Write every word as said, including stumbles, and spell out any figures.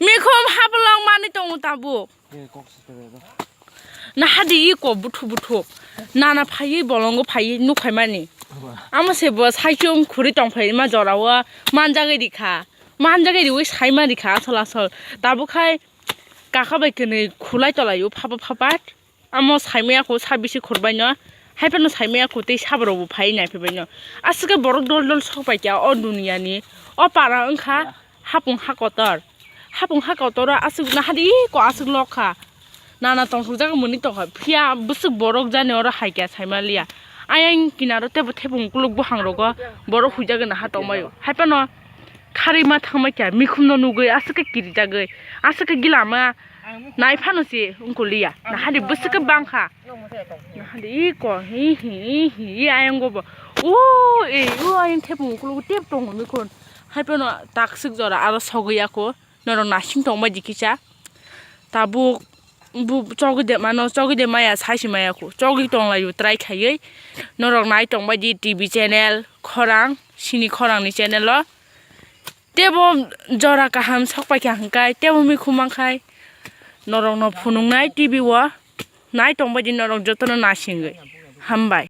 Mikhum hablong mani tongo tabuk. Nahadi iko buthu buthu. Nana phaiwi bolongo phaiwi nukhaimani. Amo se bo saichung khuri tongphai ma jorao manjagwi rikha. Manjagwi riwi saima rikha asol asol. Tabuk khai kaka bai kwnwi khulai tolaio phapa phapa. Amo saimaya kho sabisi khurbaino, haiphano saimaya kho tei saborokbo phai naiphibaino. Aswkhe borok dol dol sokpaikha o duniyani, o para wngkha hapung ha kotor. Hapung ha kotoro aswk nahadi ko aswk lokha. Nana tongthokjak mwnwi tongkha, phiya bwswk borok jani oro haikha saimaliya. Ayang kinaro teibo thepung ukuluk buhangrogo borok huijagwi naha tongbaio. Haiphano kharwi ma thangbaikha, mikhumno nugwi aswkhe kirijagwi, aswkhe gilama. Naiphano se wngkoliya. Nahadi bwswk khe bangkha. Nahadi iko hi hi hi hi ayang go bo. O e o ayang thepung ukuluk tep tongo mikhun. Haiphano takswk jora aro sogwi ako. Norok nasing tongbaidi kisa. Tabuk bu chogwi de mano, chogwi de maya, saisi maya kho. Chogwi tonglaio try khaiwi. Norok nai tongbaidi T V channel, khorang, sini khorangni channel o. Tebo jora kaham sokpaikha hwnkhai, tebo mikhum mankhai, norokno phunuknai T V o nai tongbaidi norok jotono nasingwi. Hambai.